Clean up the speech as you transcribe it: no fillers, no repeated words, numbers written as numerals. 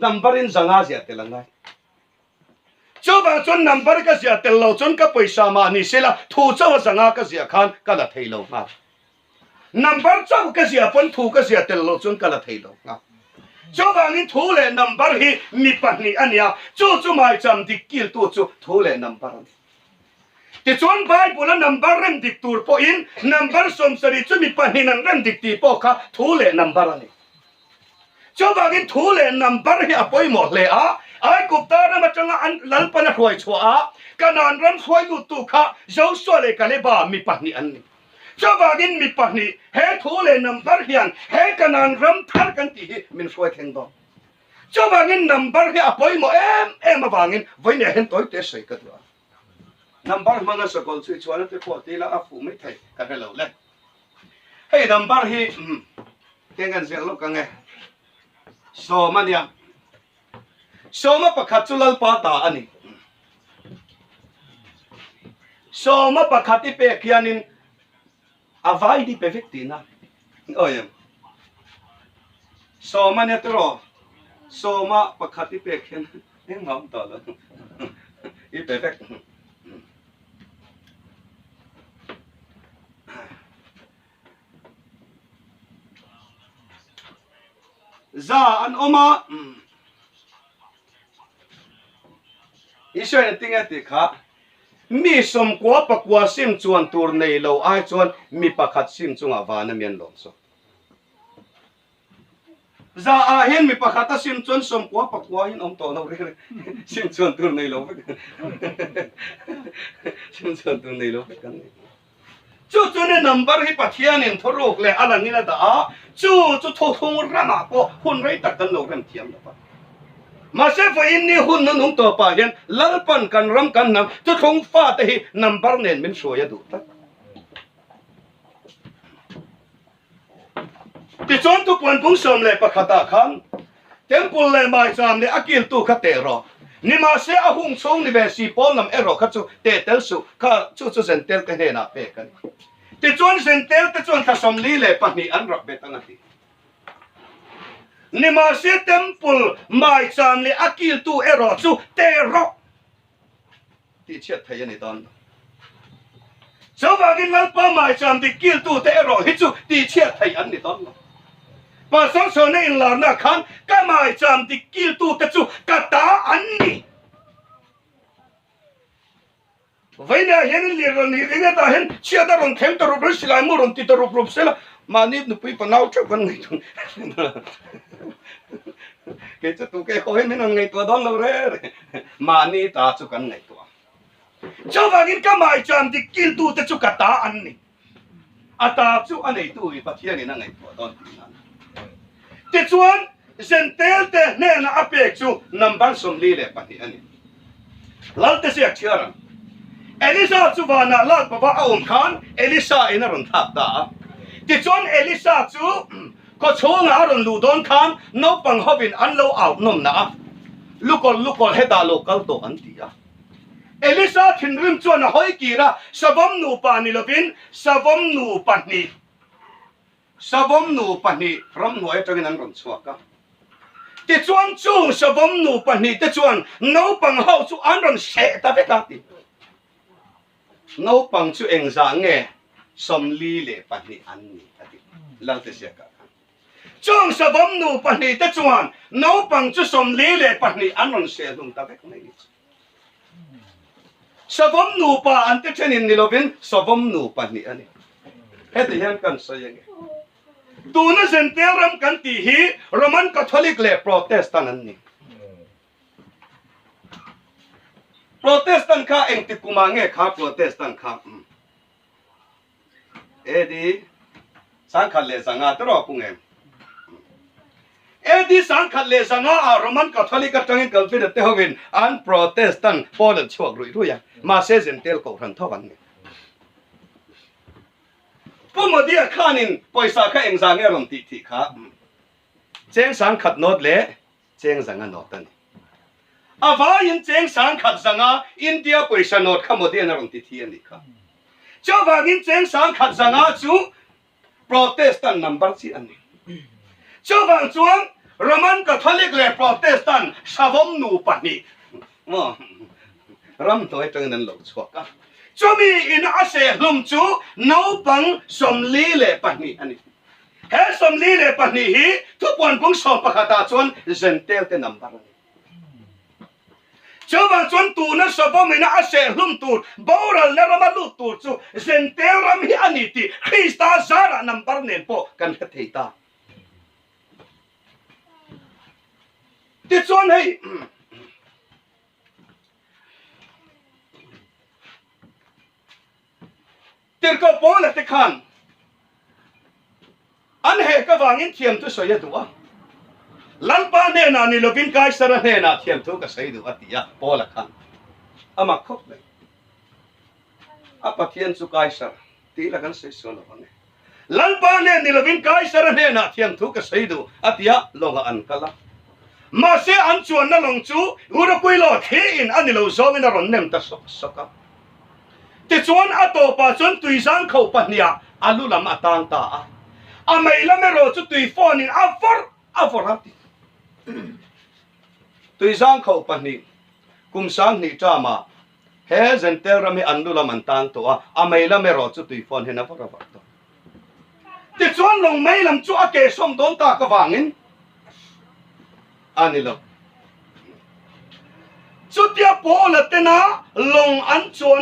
Number in 500 ziah tel a ngai. Chuvang chuan number ka ziah tel lo chuan ka pawisa mah ni sela thu chauh a 500 ka ziah khan ka la thei lo nghal. Number chauh ka ziah pawn thu ka ziah tel lo chuan ka la thei lo nghal. Chuvangin thu leh number hi mi pahnih a nia, chu chu maicham dik kiltu chu thu leh number a ni. Tichuan Bible a number rem dik tur pawhin number 70 chu mi pahnihin an rem dik tih pawh kha thu leh number a ni. Chuvangin thu leh number hi a pawimawh hle a, Aigupta ram atanga an Lalpan a hruai chhuah a, Kanaan ram hruai luttu kha Josua leh Kaleba mi pahnih an ni. Chuvangin mi pahnih he thu leh number hian he Kanaan ram thar kan tih hi min hruai thleng dawn. Chuvangin number hi a pawimawh em em avangin vawiin hian tawi te sawi ka duh a. Number hmanga sakawlh chu i chhuahna te pawh ti ila a fuh mai thei ka hre lo le. Hei number hi keng kan ziak lawk ang e. Sawm a nia. Sawma pakhat chu Lalpa ta a ni. Sawma pakhat i pek hianin a vai ni pe vek tihna. Awi em. Sawma nia tiraw. Sawma pakhat i pek hian engmah awm tawh lo. I pe vek. Za an awm a, Israel tinge tih kha mi 94 sim chuan tur nei lo ai chuan mi pakhat sim chungah van a mi an lawm zawk. Za ah hian mi pakhat a sim chuan 99 in awm tawh lo reng reng sim chuan tur nei lo vek sim chuan tur nei lo vek kan ni. Chu chu ni number hi Pathianin thuruk leh a langin a dah a, chu chu thuthung ramah pawh hun rei tak kan lo rem thiam lo va. Mahse vawiin ni hun nunung tawpah hian Lalpan kan ram kan hnam thuthlung fate hi number nen min hruai a duh tlat. Tichuan tupuan bung 11 ah khan Temple leh maicham leh a kiltu kha teh rawh. Nimahse a hung chhung ni ve si pawn lam erawh kha chu teh tel suh, kha chu chu Zentel te hnenah pek a ni. Tichuan Zentel te chuan thla 42 an rak bet ang a ti. Nimahse Temple, maicham leh a kiltu erawh chu teh rawh. Tih chhiat thei a ni dawn lo. Chuvangin Lalpa maicham dik kiltute erawh hi chu tih chhiat thei an ni dawn lo. Pastor Chhawna inlarna khan ka maicham dik kiltute chu ka ta an ni. Vawiinah hian in lir rawn nih ringawt ah hian chhiat a rawn thleng ta rup rup silai mu rawn ti ta rup rup sela mahni nupui panau theuh kan ngaihtuah. Kei chu tu ke haw hian min rawn ngaihtuah dawn lo re re. Mahni ta chu kan ngaihtuah. Chuvangin ka maicham dik kiltute chu ka ta an ni. A ta chu a neitu i Pathianin a ngaihtuah dawn tih nan. Tichuan, Zentelte hnenah a pek chu number 42 a ni. Lalte ziak chhiar ang. Elisa chu vanah lak bava a awm khan Elisa in a rawn thlak ta a. Tichuan Elisa chu khaw chhungah a rawn luh dawn khan naupang hovin an lo auh nawmna a, Lukawlh lukawlh hetah lo kal tawh an ti a. Elisa thinrim chuan a hawi kir a, Savawm nupa ni lovin Savawm nu pahnih. Savawm nu pahnih ramhnuai atangin an rawn chhuak a. Tichuan chung savawm nu pahnih te chuan naupang ho chu an rawn seh ta vek a ti. Naupang chu engzah nge 42 an ni a ti Laltesiaka khan. Chung savawm nu pahnih te chuan naupang chu 42 an rawn seh hlum ta vek mai ni chu. Savawm nupa an ti thenin ni lovin savawm nu pahnih a ni. Heti hian kan sawi ange. Tuna Zentel ram kan tih hi Roman Catholic leh Protestant an ni. Protestant kha engti kumah nge kha Protestant kha? AD 1100 te rawh pung em? AD 1100 ah Roman Catholic atangin Calvin te hovin an Protestant pawl an chhuak ruih ruih a, mahse Zentel kohhran tho an ni. Pu Modi-a khanin pawisa kha engzah nge rawn tih thih kha? Cheng 10,000 nawt leh cheng zanga nawt a ni. A vaiin cheng 10,000 zanga India pawisa nawt kha Modi-a'n a rawn ti thi a nih kha. Chuvangin cheng 10,000 zanga chu Protestant number chiah a ni. Chuvang chuan Roman Catholic leh Protestant savawm nupa hnih maw ramhnuai atangin an lo chhuak a. Chumi in a sehhlum chu naupang 42 a ni. He 42 hi thupuan bung 11 ah chuan Zentel te number a ni. Chuvang chuan tuna Sawvawmina a sehhlum tur boralna rama lut tur chu Zentel ram hi a ni tih Krista zarah number nen pawh kan hre thei ta. Tichuan hei Tirhkoh Paula te khan an hek avangin thiamthu sawi a duh a. Lalpa hnenah ni lovin Kaisara hnenah thiamthu ka sawi duh a ti a, Paula khan a mak khawp mai. A Pathian chu Kaisar tih la kan sawi sual lo ang e. Lalpa hnen ni lovin Kaisara hnenah thiamthu ka sawi duh a ti a, lawngah an kal a. Mahse an chuanna lawng chu Eurokuilo thliin a ni lo zawngin a rawn nem ta sawk sawk a. Tichuan a tawpah chuan tui zang kho pahniha a lu lam a tang ta a. A mei lam erawh chu tui fawnin a vawrh a vawrh a ti. Tui zang kho pahnih kum 2000 ṭamah He Zentel ram hi an lu lam an tan tawh a, a mei lam erawh chu tui fawn hian a vawrh a vawrh tawh. Tichuan lawng mei lam chu a ke sawm dawn tak avangin a ni lo. Chutia Paula tena lawng an chuan a.